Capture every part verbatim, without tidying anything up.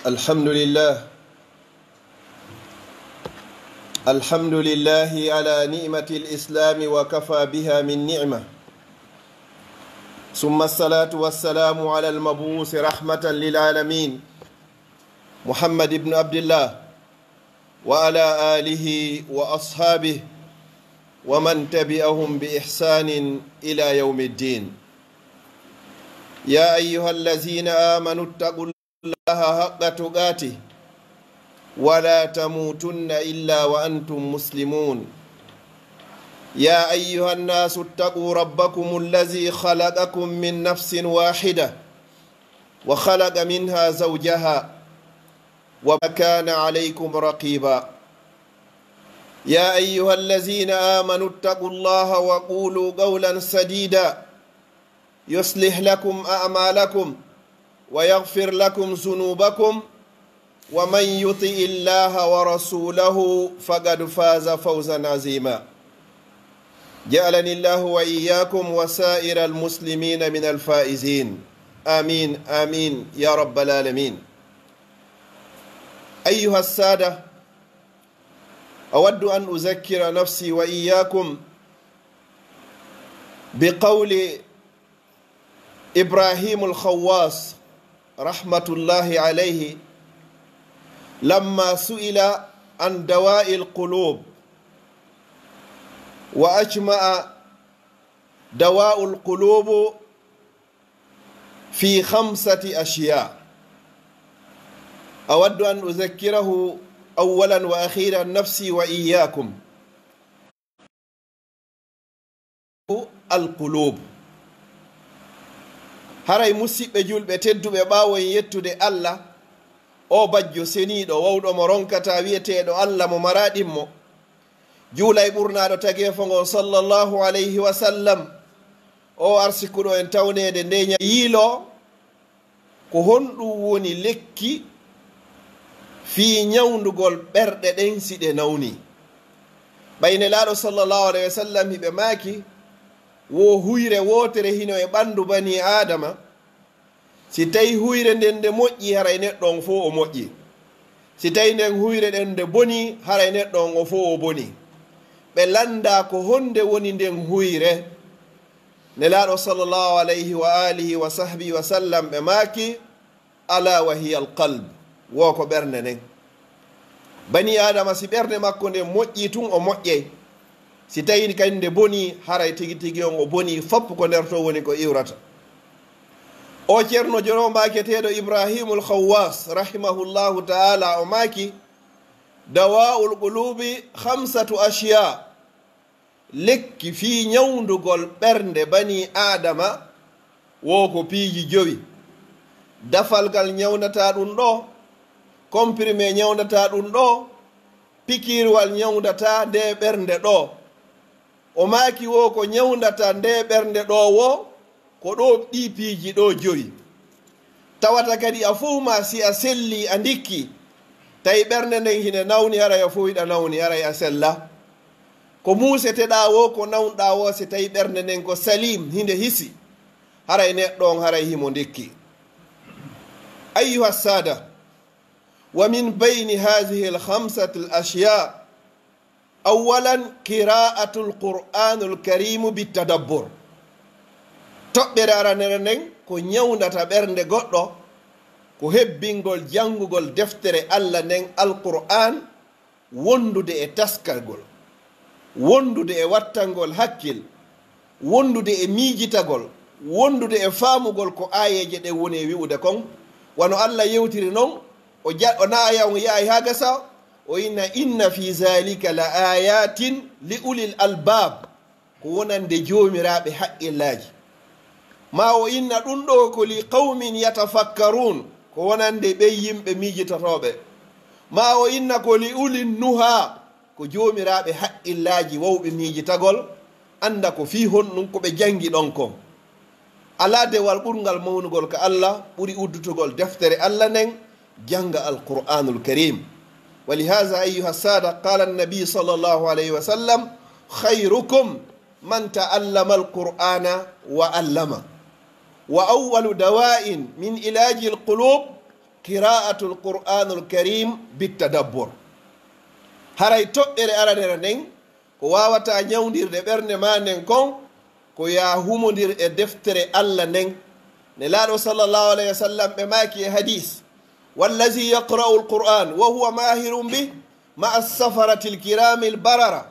الحمد لله. الحمد لله على نعمة الإسلام وكفى بها من نعمة. ثم الصلاة والسلام على المبعوث رحمة للعالمين محمد بن عبد الله وعلى آله وأصحابه ومن تبعهم بإحسان إلى يوم الدين. يا أيها الذين آمنوا اتقوا الله حق تقاته ولا تموتن إلا وأنتم مسلمون. يا أيها الناس اتقوا ربكم الذي خلقكم من نفس واحدة وخلق منها زوجها وما كان عليكم رقيبا. يا أيها الذين آمنوا اتقوا الله وقولوا قولا سديدا يصلح لكم أعمالكم ويغفر لكم ذنوبكم ومن يطع الله ورسوله فقد فاز فوزا عظيما. جعلني الله وإياكم وسائر المسلمين من الفائزين. آمين، آمين يا رب العالمين. أيها السادة، أود أن أذكر نفسي وإياكم بقول إبراهيم الخواص رحمة الله عليه لما سئل عن دواء القلوب، وأجمع دواء القلوب في خمسة أشياء. أود أن أذكره أولا وأخيرا نفسي وإياكم. القلوب. Haray musiɓɓe julɓe tedduɓe, ɓaawo en yettude Alla, o bajjo seniiɗo, wawɗo mo ronkataa, wi'eteeɗo Alla mo maraa ɗimmo, juula e ɓurnaaɗo tageefo ngon, sallallahu alayhi wa sallam, o arsikuɗo en tawneede nde ña-, yiiloo ko honɗum woni lekki fii ñawndugol ɓerɗe ɗen si ɗe nawnii. Ɓay Nelaaɗo, sallallahu alayhi wa sallam, hiɓe maaki, wo huyre wootere hino e ɓanndu banii Aadama, si tawii huyre nden nde moƴƴii, haray neɗɗo on fow o moƴƴii. Si tawii nden huyre ɗen nde bonii, haray neɗɗo on o fow o bonii. Ɓe lanndaa ko honde woni nden huyre. Nelaaɗo sallallahu alayhi wa alihi wa sahbihi wa sallam ɓe maaki, "Alaa wa hiya al-qalb," wo ko ɓernde nden. Banii Aadama si ɓernde makko nden moƴƴii tun o moƴƴay. Si tawii kadi nde bonii, haray tigi tigi on o bonii, fop ko nder ton woni ko iwrata. O ceerno joro maaketeeɗo Ibrahimul Khawwas, rahimahullahu ta'ala, o maaki, "Dawa'ul qulubi khamsatu ashiya." Lekki fii ñawndugol ɓernde banii Aadama wo ko piiji jowi. Dafal ngal ñawndataa ɗun ɗoo, comprimé ñawndataa ɗun ɗoo, pikiirwal ñawndataa ndee ɓernde ɗoo. O maaki wo ko ñawndata ndee ɓernde ɗoo wo, ko ɗoo ɗii piiji ɗoo jowi. Tawata kadi a fow maa si a sellii a ndikkii, tawi ɓernde nden hinde nawni, haray a fow hiɗa nawni, haray a sella. Ko muuseteɗaa wo, ko nawnuɗaa wo, si tawi ɓernde nden ko salim, hinde hisi, haray neɗɗo on haray himo ndikki. Ayyuha saada, wa min bayni haadihil khamsatil ashyaa, awwalan, qiraa'atul Qur'aanul Kariimu bittadabbur. Toɓɓere aranere nden ko ñawndata ɓernde goɗɗo, ko hebbingol janngugol deftere Alla nden, Alqur'aan, wondude e taskagol, wondude e wattangol hakkil, wondude e miijitagol, wondude e faamugol ko aayeeje ɗen woni e wi'ude kon. Wano Alla yewtiri non, o ja-, o naaya on yahay haa gasa, o inna, "Inna fi zalika la ayatin li ulil albab," ko wonande joomiraaɓe haqqillaaji. Maa o inna ɗun ɗoo ko li qawmin yatafakkaruun, ko wonande ɓen yimɓe miijitotooɓe. Maa o inna ko li ulin nuhaa, ko joomiraaɓe haqqillaaji wawɓe miijitagol, annda ko fii honɗun ko ɓe janngi ɗon kon. Alaa dewal ɓurngal mawnugol ka Alla ɓuri uddutugol deftere Alla nden, jannga Alqur'aanul Kariim. Wa lihaaza, ayyuha saada, qaala annabi sallallahu alayhi wa sallam, "Khayrukum man ta'allama alqur'aana wa allama." Wa awwalu dawaa'in min ilaajil quluub qira'atul Qur'anul Karim bit tadabbur. Haray toɓɓere aranere nden, ko waawataa ñawndirde ɓernde maa nden kon, ko yaa humondir e deftere Alla nden. Nelaaɗo sallallahu alayhi wa sallam ɓe maaki e hadiis, "Wallazi yaqra'ul Qur'an wa huwa mahirun bih ma'a safaratil kiramil barara,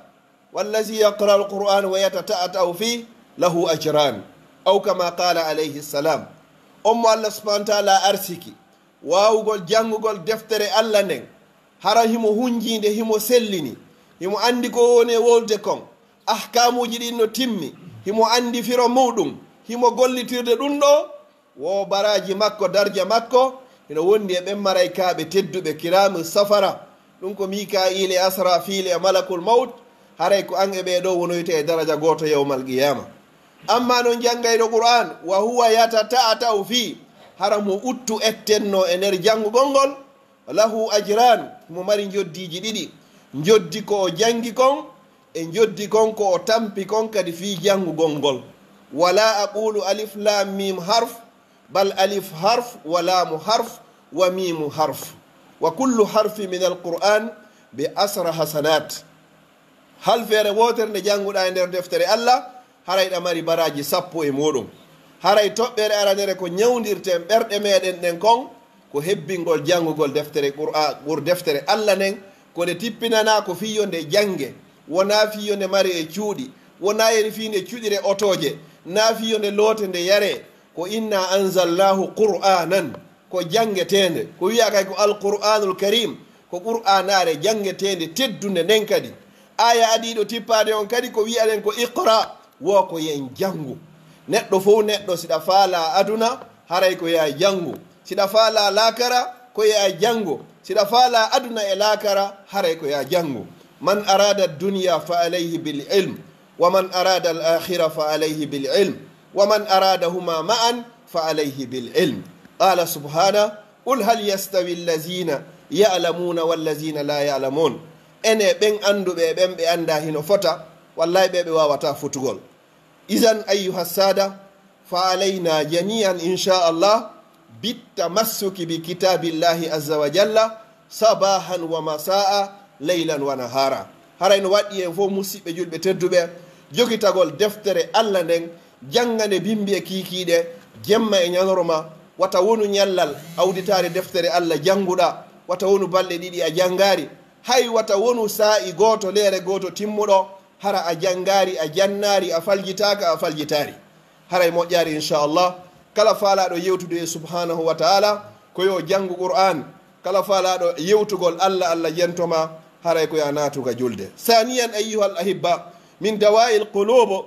wallazi yaqra'ul Qur'an wa yatata'ata'u fih lahu ajran." Aw kama qala alayhi salam. On mo Allah subhanahu wa ta'ala arsiki waawugol janngugol deftere Alla nden, hara himo hunjiinde, himo sellini, himo anndi ko woni e wolde kon, ahkaamuuji ɗin no timmi, himo anndi firo muuɗum, himo gollitirde ɗum ɗoo, wo baraaji makko, darja makko, hino wondi e ɓen maraykaaɓe tedduɓe, kiraamu safara, ɗum ko Mika'iila e Asrafiila e Malakul Mawt, haray ko an e ɓee ɗoo wonoyta e daraja gooto yawmal qiyaama. Ammaa non janngayɗo Qur'aan, wa huwa yatata'ata'u fii, hara mo uttu ettenno e nder janngugol ngol, lahu ajraan, mo mari njoddiiji ɗiɗi, njoddi ko o janngi kon, e njoddi kon ko o tampi kon kadi fii janngugol ngol. Wala aqulu alif lam mim harf, bal alif harf wa lamu harf wa mimu harf. Wa kullu harfi min alquran bi asra hasanat. Halfeere wootere nde jannguɗaa e nder deftere Alla, haray ɗa mari baraaji sappo e muuɗum. Haray toɓɓere aranere ko ñawndirten ɓerɗe meɗen ɗen kon, ko hebbingol janngugol deftere Qur'a-, Qur-, deftere Alla nden, ko nde tippinanaa ko fii yo nde jannge, wonaa fii yo nde mare e cuuɗi, wonaa yen fii nde cuɗire otooje, naa fii yo nde loote nde yaree, ko inna anzalnaahu qur'aanan, ko janngeteende, ko wiyaa kay ko Alqur'aanul Kariim, ko Qur'aanaare janngeteende teddunde nden kadi. Aaya adiiɗo tippaade on kadi ko wi'aɗen ko iqra, wo ko yen janngu. Neɗɗo fow neɗɗo, si ɗa faalaa aduna, haray ko yaa janngu. Si ɗa faalaa laakara, ko yaa janngu. Si ɗa faalaa aduna e laakara, haray ko yaa janngu. Man araada dunya fa alayhi bil ilm, wa man araada al akhira fa alayhi bil ilm, wa man araadahuma ma'an fa alayhi bil ilm. Qala subhana, qul hal yastawi allazina ya'lamuna wallazina la ya'lamun. Ene ɓen annduɓe e ɓen ɓe anndaa hino fota, wallahi ɓe ɓe waawataa fotugol. Izan ayyuha saada, fa alayna jami'an insha Allah bittamassuki bi kitabillahi azza wa jalla sabahan wa masa'a, laylan wa nahara. Haray no waɗɗi en fow, musiɓɓe julɓe tedduɓe, jogitagol deftere Alla nden, jannga nde bimbi e kiikiiɗe, jemma e ñanorma, wata wonu ñallal a uditaali deftere Alla jannguɗaa, wata wonu balɗe ɗiɗi a janngaali, hay wata wonu saa'i gooto, leere gooto timmuɗo, hara a janngaali, a jannaali, a faljitaaka, a faljitaali. Haray moƴƴaali, insha Allah, kala faalaaɗo yewtude e subhanahu wa ta'ala, ko yo janngu Qur'aan. Kala faalaaɗo yewtugol Alla, Alla yento ma, haray ko yo a naatu ka julde. Saaniyan, ayyuhal ahibba, min dawa'il qulub,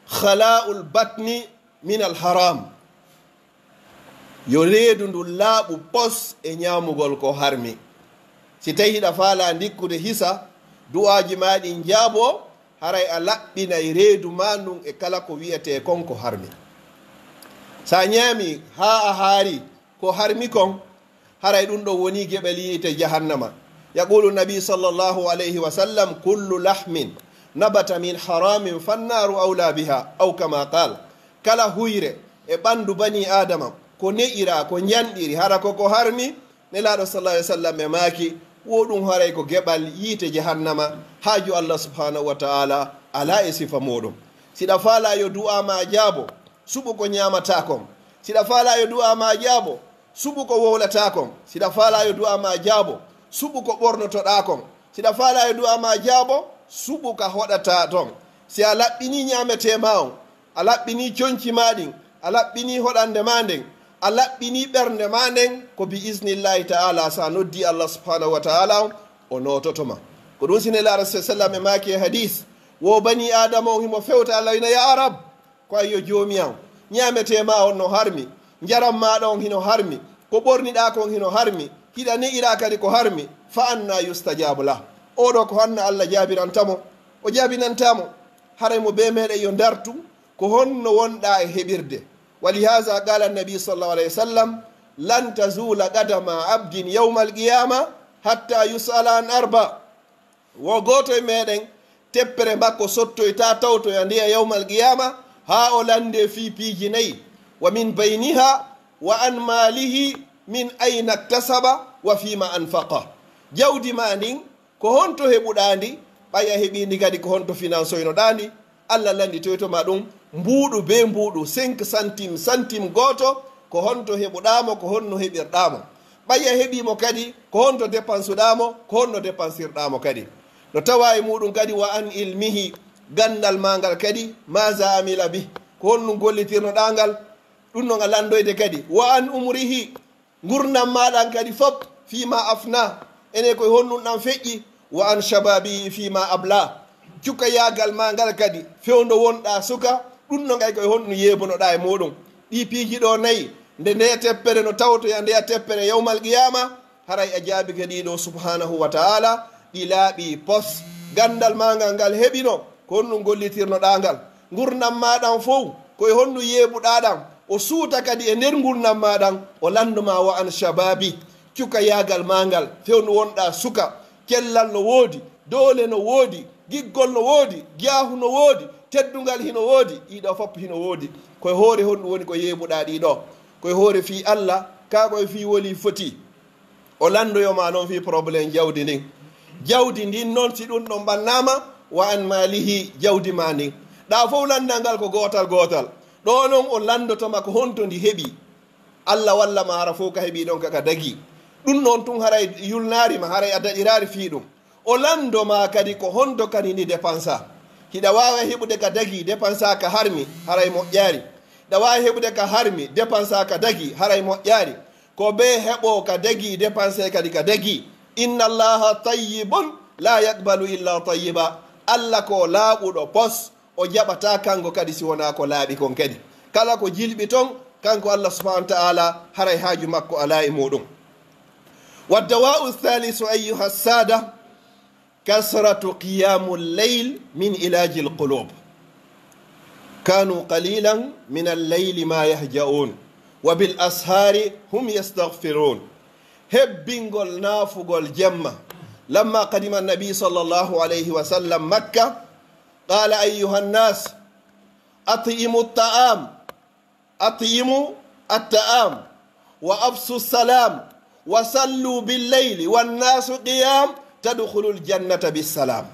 khala'ul batni min al haram. Yo reedu ndun laaɓu pos e ñaamugol ko harmi. Si tawii hiɗa faalaa ndikkude hisa, du'aaji maa ɗin jaaboo, haray a laɓɓinay reedu maa ndun e kala ko wi'etee kon ko harmi. Si a ñaami haa a haari ko harmi kon, haray ɗun ɗon wonii geɓel yiite jahannama. Yaqulu nabi sallallahu alayhi wa sallam, "Kullu lahmin nabata min haramin fannaaru awla biha," aw kama qal. Kala huyre e ɓandu banii Aadama, ko ne'iraa, ko njanɗiri, hara ko ko harmi, Nelaaɗo sallallahu alayhi wa sallam ɓe maaki, wo ɗun haray ko geɓal yiite jahannama, haaju Allah subhanahu wa ta'ala alaa e sifa muuɗum. Si ɗa faalaa yo du'aa maa jaabo, suɓu ko ñaamataa kon. Si ɗa faalaa yo du'aa maa jaabo, suɓu ko wowlataa kon. Si ɗa faalaa yo du'aa maa jaabo, suɓu ko ɓornotoɗaa kon. Si ɗa faalaa yo du'aa maa jaabo, suɓu ka hoɗataa ton. Si a laɓɓinii ñaametee maa on, a laɓɓinii conci maa ɗin, a laɓɓinii hoɗande maa nden, a laɓɓinii ɓernde maa nden, ko bi isnillahi ta'ala, si a noddii Allah subhanahu wa ta'ala on, o noototo ma. Ko ɗun si Nelaaɗo sallallahu alayhi wa sallam e maaki e hadiis, wo banii Aadama on himo fewta Allah ina, "Yaa Rab, ko ayyo Joomi an, ñaametee maa on no harmi, njaram maaɗa on hino harmi, ko ɓorniɗaa kon hino harmi, hiɗa ne'iraa kadi ko harmi, fa anna yustajaabu lah?" Oo ɗoo ko honno Allah jaabiranta mo? O jaabinantaa mo. Haray mo bee meɗen yo dartu, ko honno wonɗaa e heɓirde. Wa lihaza qala annabi sallallahu alayhi wa sallam, "Lan tazula qadama abdin yawmal qiyama hatta yus'ala an arba." Wo gooto e meɗen, teppere makko sottoytaa tawtoya ndeya yawmal qiyama, haa o lande fii piiji nayi. Wa min bayniha, wa an malihi, من أين اكتسب وفيما أنفقه. Jawdi maa ndin, ko honto heɓuɗaa ndi? Ɓay a heɓii ndi kadi, ko honto finansoynoɗaa ndi? Alla lannditoyto ma ɗum, mbuuɗu bee mbuuɗu, cinq centime, centime gooto, ko honto heɓuɗaa mo, ko honno heɓirɗaa mo? Ɓay a heɓii mo kadi, ko honto depansuɗaa mo, ko honno depansirɗaa mo kadi? No tawaa e muuɗum kadi, وعن علمه, ganndal maa ngal kadi, ماذا عمل به, ko honɗum gollitirnoɗaa ngal? Ɗum non a lanndoyte kadi. وعن عمره, ngurndan maa ɗan kadi fof, فيما أفناه, enen ko e honɗum ɗan feƴƴi? وعن شبابه فيما أبلاه, cukayaagal maa ngal kadi, fewndo wonɗaa suka, ɗum non ay ko e honɗum yeebunoɗaa e muuɗum? Ɗii piiji ɗoo nayi, nde ndee teppere no tawotoya ndeya teppere yawmal qiyaama, haray a jaabike ɗii ɗoo subhaanahu wa ta'aala, ɗi laaɓii pos. Ganndal maa ngal ngal heɓino, ko honɗum gollitirnoɗaa ngal? Ngurndan maa ɗan fow, ko e honɗum yeebuɗaa ɗan? O suuta kadi e nder ngurndan maa ɗan, o lanndo maa وعن شبابه, cukayaagal maa ngal, fewndo wonɗaa suka, cellal no woodi, doole no woodi, giggol no woodi, jaahu no woodi, teddungal hino woodi, ɗii ɗoo fof hino woodi. Ko e hoore honɗum woni ko yeebuɗaa ɗii ɗoo? Ko e hoore fii Alla, kaa ko e fii woni foti? O lanndoyo maa non fii problème jawdi ndin. Jawdi ndin non, si ɗum ɗon ɓannaama, وعن ماله, jawdi maa ndin. Ɗaa fow lanndal ngal ko gootal gootal. Ɗoo non o lanndoto ma ko honto ndi heɓi. Alla walla ma hara fow ka heɓi ɗon ka, ka dagi. Ɗum ɗon tun haray yulnaari ma, haray a daɗiraari fii ɗum. O lanndo ma kadi ko honto kadi ndi depansa. Hiɗa waawi heɓude ka dagi, depansa ka harmi, haray moƴƴaari. Hiɗa waawi heɓude ka harmi, depansa ka dagi, haray moƴƴaari. Ko bee heɓoo ka dagi, depanse kadi ka dagi. إن الله طيب لا يقبل إلا طيبا. Alla ko laaɓuɗo pos, o jaɓataa kanko kadi si wonaa ko laaɓi kon kadi. Kala ko jilɓi ton, kanko Alla subhaanahu wa ta'aala, haray haaju makko alaa e muuɗum. والدواء الثالث أيها السادة، كثرة قيام الليل من علاج القلوب. كانوا قليلا من الليل ما يهجعون وبالأسحار هم يستغفرون. Hebbingol naafugol jemma. لما قدم النبي صلى الله عليه وسلم مكة، قال: أيها الناس، أطعموا الطعام، أطعموا الطعام، وأفشوا السلام، وصلوا بالليل والناس قيام، تدخلوا الجنة بالسلام.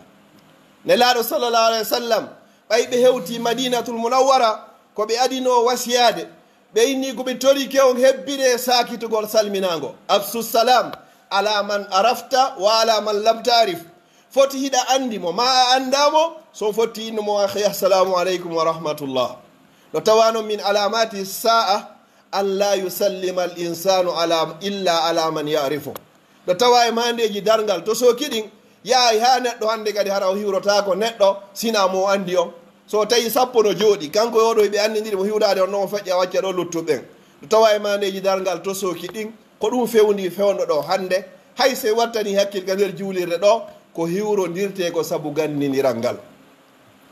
Nelaaɗo sallallahu alayhi wa sallam, ɓay ɓe hewtii Madiinatul Munawwara, ko ɓe adinoo wasiyaade, ɓe inni ko ɓe torike on hebbiree saakitugol salminaango. أفشوا السلام على من عرفت وعلى من لم تعرف. Foti hiɗa anndi mo, maa a anndaa mo, so foti innu mo, akhi, assalaamu aleykum wa rahmatullah. No tawaa non من علامات الساعة أن لا يسلم الإنسان على، إلا على من يعرفه. No tawaa e maandeeji darngal tosooki ɗin, yahay haa neɗɗo hannde kadi hara o hiwrotaako neɗɗo, sinaa mo o anndi on. So tawi sappo no jooɗii, kanko e oo ɗoo hiɓe anndindiri mo hiwraade on non, o feƴƴa o acca ɗoo luttuɓe ɓen. No tawaa e maandeeji darngal tosooki ɗin, ko ɗum fewndii fewndo ɗoo hannde, hay so en wattanii hakkil ka nder juulirde ɗoo, ko hiwrondirtee ko sabu ganndiniral ngal.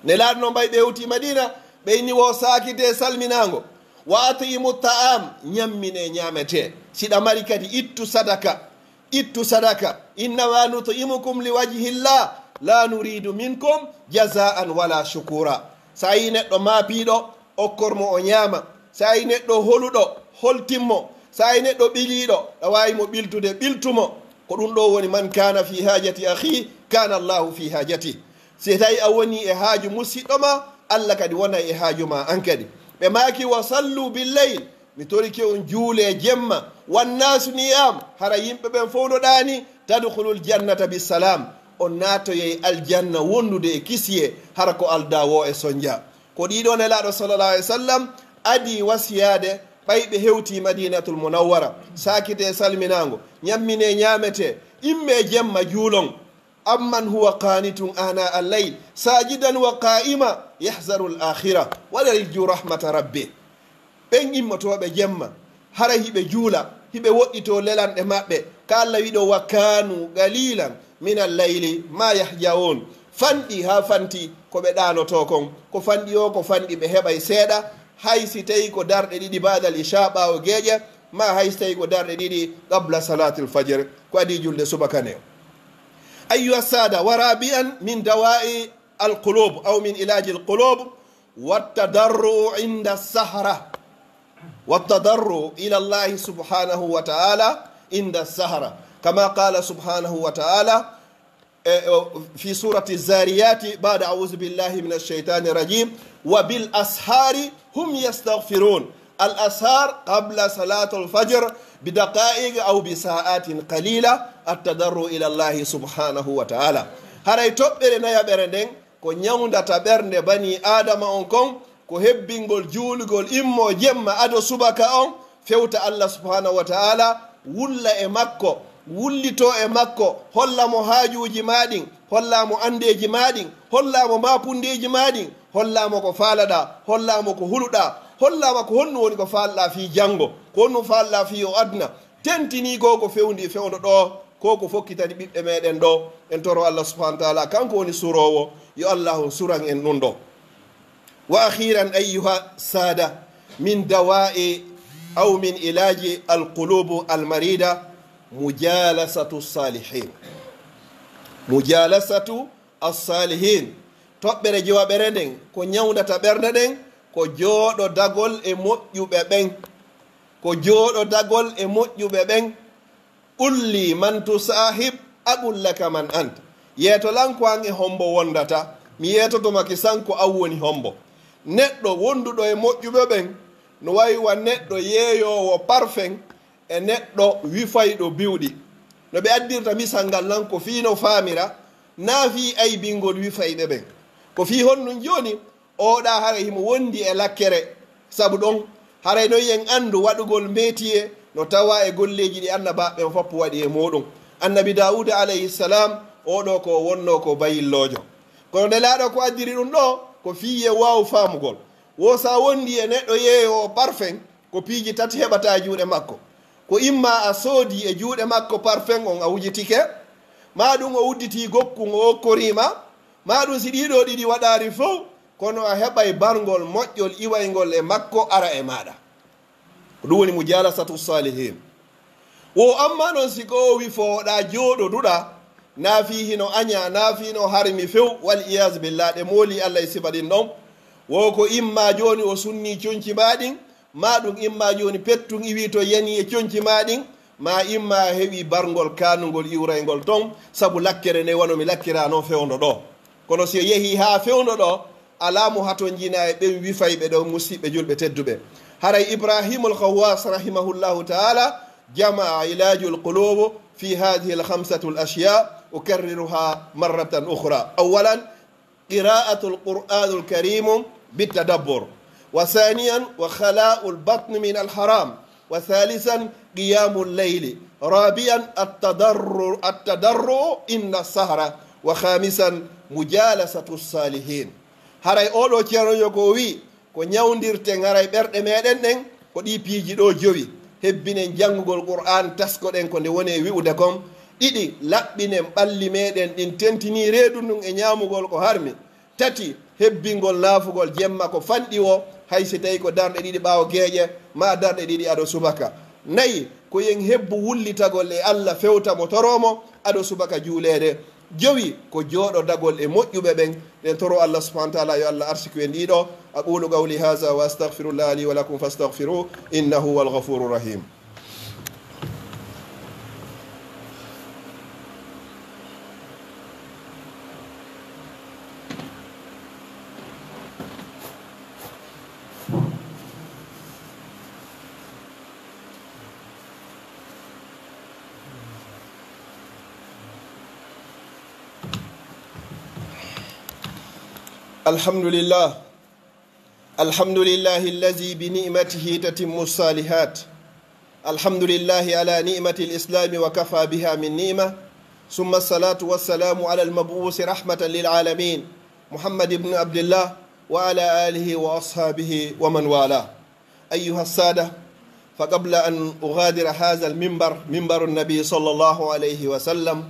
Nelaaɗo non ɓay ɓe hewtii Madiina, ɓe inni wo saakitee salminaango. وأطعموا الطعام, ñamminee ñaametee. Si ɗa mari kadi, ittu sadaka. Ittu sadaka. إنما نطعمكم لوجه الله لا نريد منكم جزاء ولا شكورا. So a yii neɗɗo maapiiɗo, okkor mo o ñaama. So a yii neɗɗo holuɗo, holtin mo. So a yii neɗɗo ɓiliiɗo, ɗa waawi mo ɓiltude, ɓiltu mo. Ko ɗum ɗoo woni: من كان في حاجة أخيه كان الله في حاجته. Si tawi a wonii e haaju musiɗɗo maa, Alla kadi wonay e haaju maa an kadi. Ɓe maaki: وصلوا بالليل, mi torike on juulee jemma. والناس نيام, hara yimɓe ɓen fow no ɗaanii. تدخلوا الجنة بالسلام, on naatoyay aljanna wondude e kisiyee, hara ko aldaa woo e sonjaa. Ko ɗii ɗoo Nelaaɗo sallallahu alayhi wa sallam adii wasiyaade ɓay ɓe hewtii Madiinatul Munawwara, saakitee salminaango, ñamminee ñaametee, immee jemma juulon. أمن هو قانت آناء الليل ساجدا وقائما يحذر الآخرة ويرجو رحمة ربه. Ɓen immotooɓe jemma, hara hiɓe juula, hiɓe woɗɗitoo lelanɗe maɓɓe, ka Alla wi'i ɗoo: وكانوا قليلا من الليل ما يهجعون. Fanɗi haa fanti ko ɓe ɗaanotoo kon, ko fanɗi oo, ko fanɗi ɓe heɓay seeɗa, hay si tawi ko darɗe ɗiɗi baadal isha ɓaawo geeƴe, maa hay si tawi ko darɗe ɗiɗi qabla salaatil fajr, ko adii julde subaka nden. أيها السادة، ورابعا من دواء القلوب أو من علاج القلوب، والتضرع عند السحرة. والتضرع إلى الله سبحانه وتعالى عند السحرة، كما قال سبحانه وتعالى، eh, eh, في سورة الذاريات بعد أعوذ بالله من الشيطان الرجيم، وبالأسحار هم يستغفرون. الأسحار قبل صلاة الفجر بدقائق أو بساعات قليلة، التضرع إلى الله سبحانه وتعالى. Haray toɓɓere nayaɓere nden ko ñawndata ɓernde banii Aadama on kon, ko hebbingol juulugol immoo jemma ado subaka on, fewta Allah subhanahu wa ta'ala, wulla e makko, wullitoo e makko, holla mo haajuuji maa ɗin, holla mo anndeeji maa ɗin, holla mo maapundeeji maa ɗin, holla mo ko faalaɗaa, holla mo ko huluɗaa, holla mo ko honɗun woni ko faalɗaa fii janngo, ko honɗun faalɗaa fii oo aduna. Tentinii ko ko fewndi fewndo ɗoo, ko ko fokkitani ɓiɓɓe meɗen ɗoo. En toro Allah subhanahu wa ta'ala, kanko woni suroowo, yo Allah on suran en ɗun ɗoo. وأخيرا أيها السادة، من دواء أو من علاج القلوب المريضة مجالسة الصالحين. مجالسة الصالحين. Toɓɓere jowaɓere nden, ko ñawndata ɓerɗe ɗen, ko jooɗodagol e moƴƴuɓe ɓen. Ko jooɗodagol e moƴƴuɓe ɓen. قل لي من تصاحب أقل لك من أنت. Yeeto lan ko an e hombo wondata, mi yeetoto ma kisan ko an woni hombo. Neɗɗo wonduɗo e moƴƴuɓe ɓen, no wayi wa neɗɗo yeeyoowo parfum e neɗɗo wifayɗo biwɗi. No ɓe addirta misal ngal lan ko fii no faamira, naa fii aybingol wifayɓe ɓen. Ko fii honɗun jooni? Oɗa haray himo wondi e lakkere. Sabu ɗon, haray non en anndu waɗugol metiye no tawa e golleeji ɗi annabaaɓe ɓen fof waɗi e muuɗum. Annabi Daawuda alayhi salam, oɗo ko wonno ko bayilloojo. Kono Nelaaɗo ko addiri ɗum ɗo, ko fii yo waaw faamugol. Wo sa wondi e neɗɗo yeeyoowo parfum, ko piiji tati heɓata e juuɗe makko. Ko imma a soodi e juuɗe makko parfum on a wujitike, maa ɗum o udditii gokkun o okkorii ma, maa ɗum si ɗii ɗoo ɗiɗi waɗaali fow, kono a heɓay barngol moƴƴol iwayngol e makko ara e maaɗa. Ko ɗum woni mujalasatu salihin. Wo amma non si ko o wifooɗaa jooɗoduɗaa, naa fii hino añaa, naa fii no harmi few, wal iyaazu billah, ɗe moolii Alla e sifa ɗin ɗon. Wo ko imma jooni o sunnii conci maa ɗin, maa ɗum imma jooni pettun iwii to yanii e conci maa ɗin, maa imma a heɓii barngol kaanungol iwrayngol ton, sabu lakkere nde wano mi lakkiraa non fewndo ɗoo. Kono si o yehii haa fewndo ɗoo, alaa mo hatonjinaa e ɓen wifayɓe ɗon, musiɓɓe julɓe tedduɓe. Haray Ibrahimul Khawwas rahimahullahu taala jama'a ilajul qulub fi hadhihi al khamsatu al ashya, ukarriruha marratan ukhra. Awwalan, قراءة القرآن الكريم بالتدبر، وثانيا وخلاء البطن من الحرام، وثالثا قيام الليل، رابعا التضرع، التضرع عند السحرة، وخامسا مجالسة الصالحين. Haray oo ɗoo ceerno ko o wi'i, ko ñawndirten haray ɓerɗe meɗen ɗen, ko ɗii piiji ɗoo jowi. Hebbinen janngugol Qur'aan, taskoɗen ko nde woni e wi'ude kon. Ɗiɗi, laɓɓinen ɓalli meɗen ɗin, tentinii reedu ndun e ñaamugol ko harmi. Tati, hebbingol naafugol jemma ko fanɗi woo, hay si tawii ko darɗe ɗiɗi ɓaawo geeƴe, maa darɗe ɗiɗi ado subaka. Nayi, ko yen hebbu wullitagol e Alla, fewta mo, toroo mo, ado subaka juuleede. Jowi, ko jooɗodagol e moƴƴuɓe ɓen, ɗen toroo Alla subhanahu wa taala yo Alla arsiku en ɗii ɗoo. أقول قولي هذا وأستغفر الله لي ولكم فاستغفروه إنه هو الغفور الرحيم. الحمد لله. الحمد لله الذي بنعمته تتم الصالحات. الحمد لله على نعمة الإسلام وكفى بها من نعمة. ثم الصلاة والسلام على المبعوث رحمة للعالمين محمد بن عبد الله وعلى آله وأصحابه ومن والاه. أيها السادة، فقبل أن أغادر هذا المنبر، منبر النبي صلى الله عليه وسلم،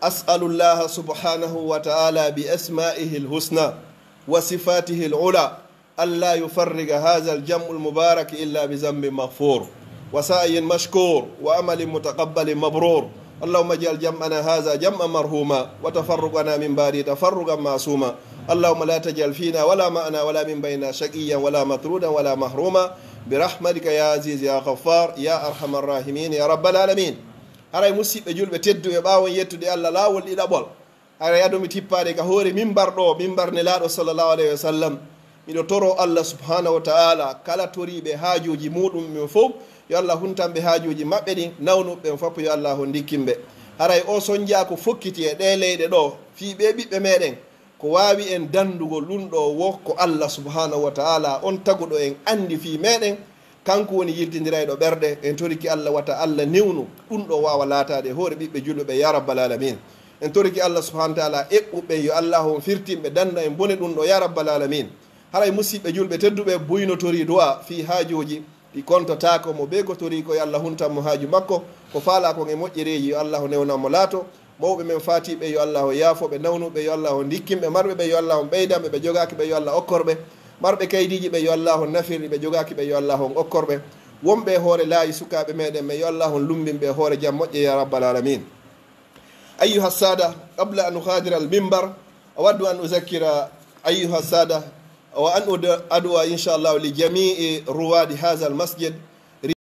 أسأل الله سبحانه وتعالى بأسمائه الحسنى وصفاته العلى ألا يفرق هذا الجمع المبارك إلا بذنب مغفور وسعي مشكور وعمل متقبل مبرور. اللهم اجعل جمعنا هذا جمعا مرحوما وتفرقنا من بعده تفرقا معصوما. اللهم لا تجعل فينا ولا معنا ولا من بيننا شقيا ولا مطرودا ولا محروما. برحمتك يا عزيز يا غفار يا أرحم الراحمين يا رب العالمين. Haray musiɓɓe julɓe tedduɓe, ɓaawo on yettude Allah laawol ɗiɗaɓol, haray ado mi tippaade ka hoore mimbar ɗo, mimbar Nelaaɗo sallallahu alayhi wa sallam, miɗo toro Allah subhanahu wa ta'ala kala toriiɓe haajuuji muuɗum ɓen fow, yo Allah huntan ɓe haajuuji maɓɓe ɗin, nawnuɓe ɓen fow yo Allah on ndikkin ɓe. Haray o sonjaa ko fokkiti e ɗee leyɗe ɗo, fii ɓee ɓiɓɓe meɗen, ko waawi en dandugol ɗun ɗoo wo ko Allah subhanahu wa ta'ala on taguɗo en anndi fii meɗen, kanko woni yiltindirayɗo ɓerɗe. En toriki Allah wata Allah newnu ɗun ɗoo waawa laataade e hoore ɓiɓɓe julɓe ɓe, ya rabbal alamin. En toriki Allah subhanahu wa ta'ala eɓɓuɓe ɓen, yo Allah on firtin ɓe, danda en bone ɗun ɗoo, ya rabbal alamin. Haray musiɓɓe julɓe tedduɓe, buynotorii du'a fii haajuuji ɗi kontotaako. Mo bee ko torii ko yo Allah huntan mo haaju makko, ko faalaa kon e moƴƴereeji yo Allah newnan mo laato. Mawɓe men faatiiɓe yo Allah yaafo ɓe, nawnuɓe yo Allah ndikkin ɓe, marɓe ɓe yo Allah ɓeydan ɓe, ɓe jogaaki ɓe yo Allah okkor ɓe, marɓe kaydiiji ɓe yo Allah nafir ɓe, ɓe jogaaki ɓe yo Allah okkor ɓe. Wonɓe e hoore laayi sukaaɓe meɗen ɓe yo Allah lumbin ɓe e hoore jam moƴƴe ya rabbal alamin. أيها السادة، قبل أن أغادر المنبر، أود أن أذكر أيها السادة، وأن أد-، أدعو إن شاء الله لجميع رواد هذا المسجد،